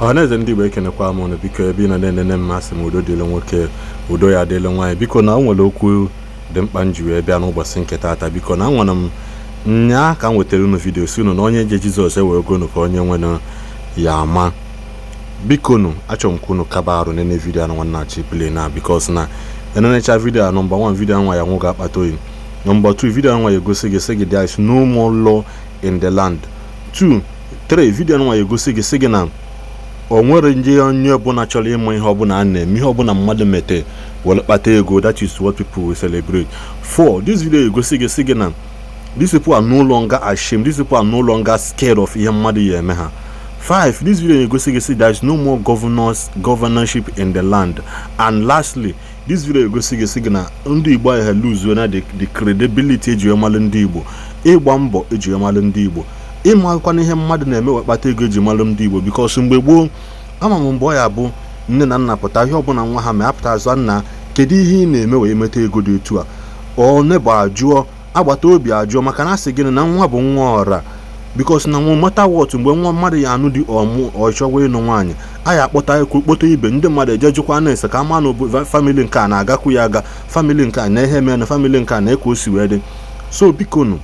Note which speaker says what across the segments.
Speaker 1: Ọhaneze ndị Igbo, ekenekwa m ụnụ. Biko, ebe ị nọ na-enene m, masị m udo dịle nwoke, udo ya adịle nwaanyị. Biko, na o nwere okwu dị mkpa m ji wee bịa n'ụbọchị nke taata. Biko, na nwere m nyaa ka m wetara unu video si unu na onye je Jizọs ewee gonu ka onye nwere ya ama. Biko nu, achọrọ m ka unu kaba arụ nene video anụ nwanne achị play na, because na enenecha video a, number 1, video anwa ya nwụ ga-akpata oyi. Number 2, video anwa ya egosi gị sị gị there is no more law in the land. 2 3, video anwa ya egosi gị sị gị na o nwere ndị onye ọbụla chọrọ ịma ihe ọbụla a na-eme, ihe ọbụla mmadụ mete were kpata ego, that is what people will celebrate. 4, this video egosi gị sị gị na these people are no longer ashamed, these people are no longer scared of ihe mmadụ ya eme ha. 5, this video egosi gị sị there is no more governors, governorship in the land. And lastly, this video egosi gị sị gị na ndị Igbo anyị ha lose na the credibility eji wee malụ ndị Igbo, ịgba mbọ eji wee malụ ndị Igbo, ịmakwana ihe mmadụ na-eme wee kpata ego eji malụ ndị Igbo. Because mgbe gboo, ama m mgbe ọ ya bụ nne na nna pụta, ihe ọbụla nwa ha ma apụta azụ, nna, kedu ihe ị na-eme wee meta ego dị etu a? Ọ nebo ajụọ, agbata obi ajụọ, maka na asị gịnị na nwa bụ nwa ọra. Because na no matter what, mgbe nwa mmadụ ya anụ dị ọmụ, ọ chọwa ịnụ nwaanyị, a ya akpọta ekwu, kpọta ibe ndị mmadụ, eje jụkwa na-ese ka ama na family nke a na-agakwu ya aga, family nke a na ihe mee na family nke a na eke o si wee dị. So biko nụ,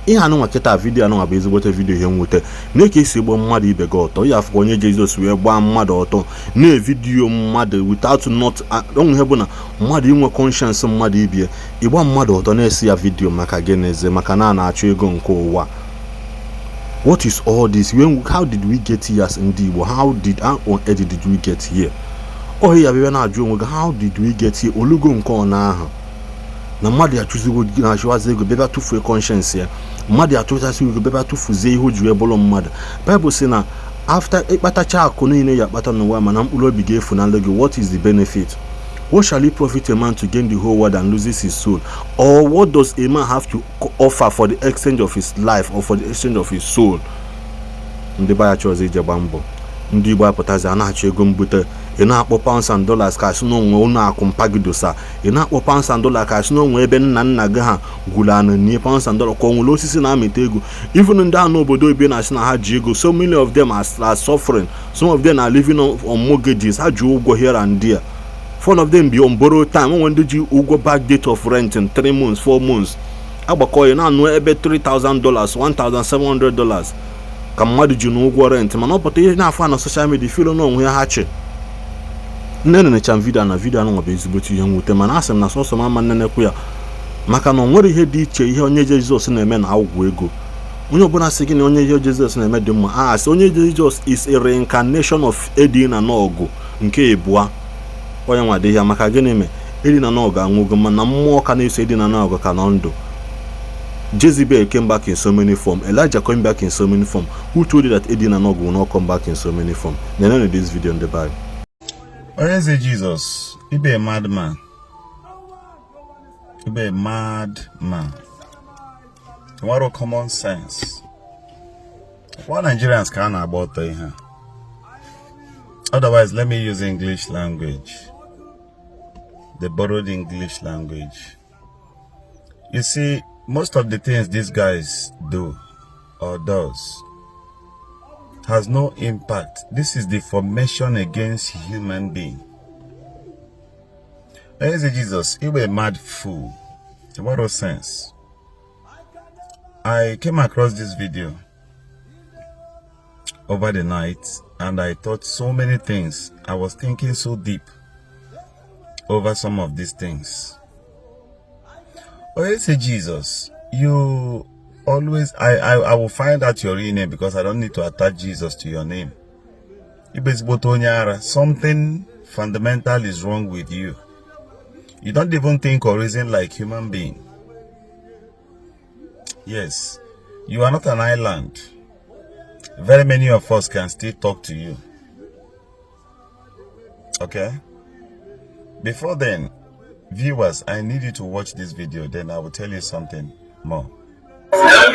Speaker 1: ihe anụnwa kịta, video anụnwa bụ ezigbote video ihe mwute na ka esi gba mmadụ ibe gị ọtọ. Ya afụkwa onye Jizọs wee gbaa mmadụ ọtọ na-e video mmadụ without not onwe ihe bụ na mmadụ inwe conscience, mmadụ ibie ịgba mmadụ ọtọ na-esi ya video maka gịnịzi? Maka na a na-achọ ego nke ụwa. What is all this? When, how did we get here as ndị Igbo? How on earth did we get here? Ohi ya bịa na-ajụ onwe gị, how did we get here? Olugo nke ọ na ahụ na mmadụ achụzigo na-achụwazi ego, bịa tụfuo conscience ya. Mmadụ achụchasị ego, bịa tụfuzie ihe o ji wee bụrụ mmadụ. Baịbụl sị na after ịkpatacha akụ niile ya akpata n'ụwa, mana mkpụrụ obi ga-efunalụ gị, what is the benefit? What shall it profit a man to gain the whole world and loses his soul? Or what does a man have to offer for the exchange of his life or for the exchange of his soul? Ndị be ya chọrọzi ije gba mbọ, ndị Igbo apụtazi a na-achọ ego mbute. Ị na-akpọ pounds and dollars ka asị na onwe ụlọ akụ mpagidosa. Ị na-akpọ pounds and dollars ka asị na onwe ebe nna nna gị ha gwuru anụ nie pounds and dollars, ka o nwere osisi na-amịta ego. Even ndị ahụ n'obodo oyibo na-asị na ha ji ego, so many of them are suffering. Some of them are living on mortgages. Ha ji ụgwọ here and there. Some of them be on borrowed time. Onwe ndị ji ụgwọ back date of rent in 3 months, 4 months, agbakọ ya na-anụ ebe $3000, $1700 ka mmadụ ji n'ụgwọ rent. Mana ọ pụta ihe na-afụ na social media filo na onwe ya ha chi nne nenecha video na video anụ bụ ezigbote ihe mwute. Mana asị m na sọsọ m ama nnenekwu ya, maka na o nwere ihe dị iche ihe onye Jizọs na-eme na ọgwụ ego. Onye ọbụla sị gị na onye ihe Jizọs na-eme dị mma, a asị onye Jizọs is a reincarnation of Edina n'ọgụ nke ịbụa onye nwa dị ya. Maka gịnị mee Edina n'ọgụ anwụgo, mana mmụọ ka na-eso Edina n'ọgụ ka nọ ndụ. Jezebel came back in so many form. Elijah came back in so many form. Who told you that Edina Nog will not come back in so many form? Nenene this video in the Bible.
Speaker 2: Onyeze Jesus, you be a madman. You be a madman. What common sense? What Nigerians can about here? Otherwise, let me use English language. The borrowed English language. You see, most of the things these guys do or does has no impact. This is the formation against human being. Eze Jesus, you were a mad fool. What no sense. I came across this video over the night and I thought so many things. I was thinking so deep over some of these things. Eze Jesus, you always I will find out your real name because I don't need to attach Jesus to your name. Something fundamental is wrong with you. You don't even think or reason like human being. Yes, you are not an island. Very many of us can still talk to you. Okay? Before then, viewers, I need you to watch this video, then I will tell you something more.
Speaker 3: Ife a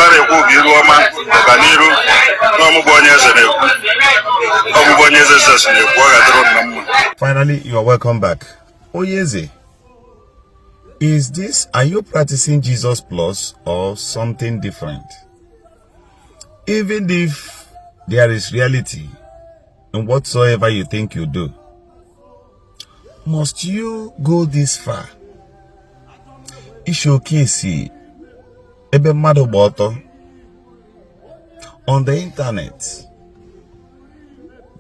Speaker 3: na-ekwu bụ iru ọma, ọganiru na Ọ mụ bụ onye eze na-ekwu. Ọ mụ bụ onye eze Jizọs na-ekwu. Ọ ga-adịrị unu na mma.
Speaker 2: Finally, you are welcome back. Onyeze, is this, are you practicing Jesus Plus or something different? Even if there is reality in whatsoever you think you do, must you go this far? Showcase ebe mmadụ gba ọtọ on the internet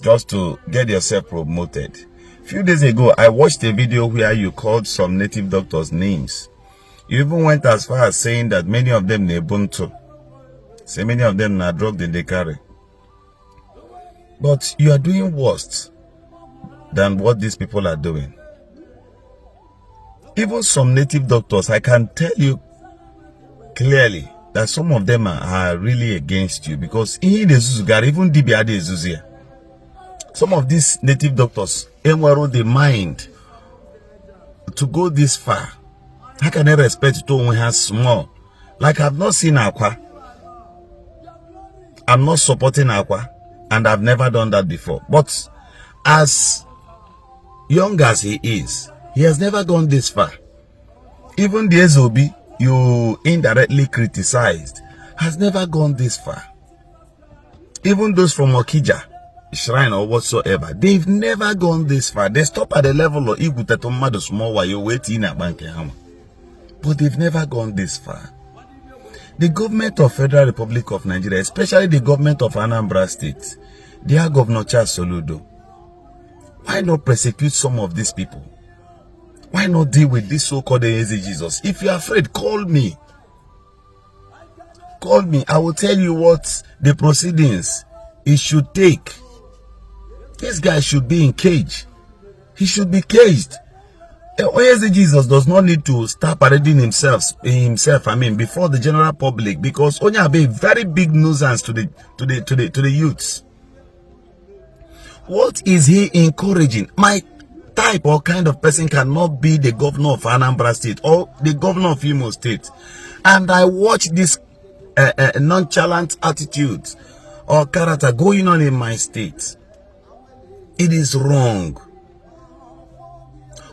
Speaker 2: just to get yourself promoted. Few days ago, I watched a video where you called some native doctors names. You even went as far as saying that many of them na-ebu ntụ. Say many of them na drug they carry. But you are doing worse than what these people are doing. Even some native doctors, I can tell you clearly that some of them are really against you because ihe na-ezuzugara even dibia adịghị ezuzu ya. Some of these native doctors enwero the mind to go this far. How can they respect to onwe ha small? Like, I've not seen Akwa. I'm not supporting Akwa, and I've never done that before. But as young as he is, he has never gone this far. Even the Ezobi you indirectly criticized has never gone this far. Even those from Okija shrine or whatsoever, they've never gone this far. They stop at the level of igwutetu mmadụ small wayo wee tinye n'akpa nke ha nwa. But they've never gone this far. The government of Federal Republic of Nigeria, especially the government of Anambra State, their Governor Charles Soludo, why not persecute some of these people? Why not deal with this so-called Eze Jesus? If you're afraid, call me. Call me. I will tell you what the proceedings it should take. This guy should be in cage. He should be caged. Eze Jesus does not need to start parading himself, I mean, before the general public, because onye be a very big nuisance to the youths. What is he encouraging? My type or kind of person cannot be the governor of Anambra State or the governor of Imo State. And I watch this nonchalant attitude or character going on in my state. It is wrong.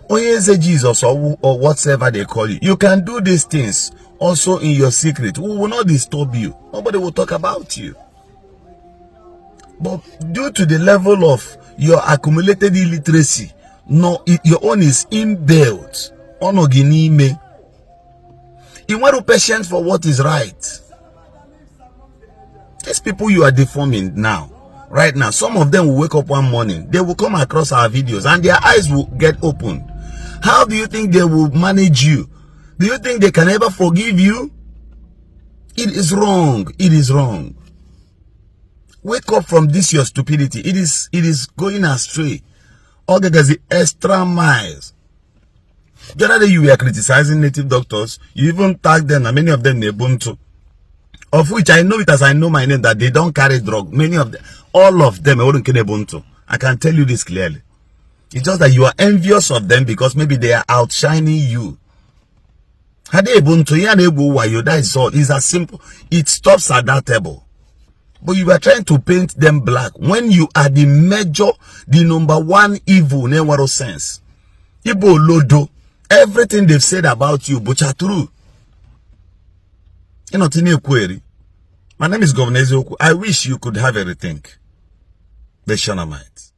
Speaker 2: Onyeze Jesus or whatever they call you, you can do these things also in your secret. We will not disturb you. Nobody will talk about you. But due to the level of your accumulated illiteracy, no, your own is inbuilt. Ọ gị n'ime. Ị nwere patience for what is right. These people you are deforming now, right now, some of them will wake up one morning, they will come across our videos and their eyes will get opened. How do you think they will manage you? Do you think they can ever forgive you? It is wrong. It is wrong. Wake up from this your stupidity. It is going astray. Ọ gagazi extra miles. The other day you were criticizing native doctors. You even tagged them, and many of them na-ebu ntụ. Of which I know it as I know my name that they don't carry drug. Many of them, all of them, na-ebu ntụ. I can tell you this clearly. It's just that you are envious of them because maybe they are outshining you. Ha na-ebu ntụ ya na-egwu wayo, that is all. It's as simple. It stops at that table. But you are trying to paint them black when you are the major, the number one evil na-enwero sense. Ibo olodo. Everything they've said about you, bụcha true. Ịnọtị na-ekwueri. My name is Governor Eziokwu. I wish you could have a rethink. The Shanamite.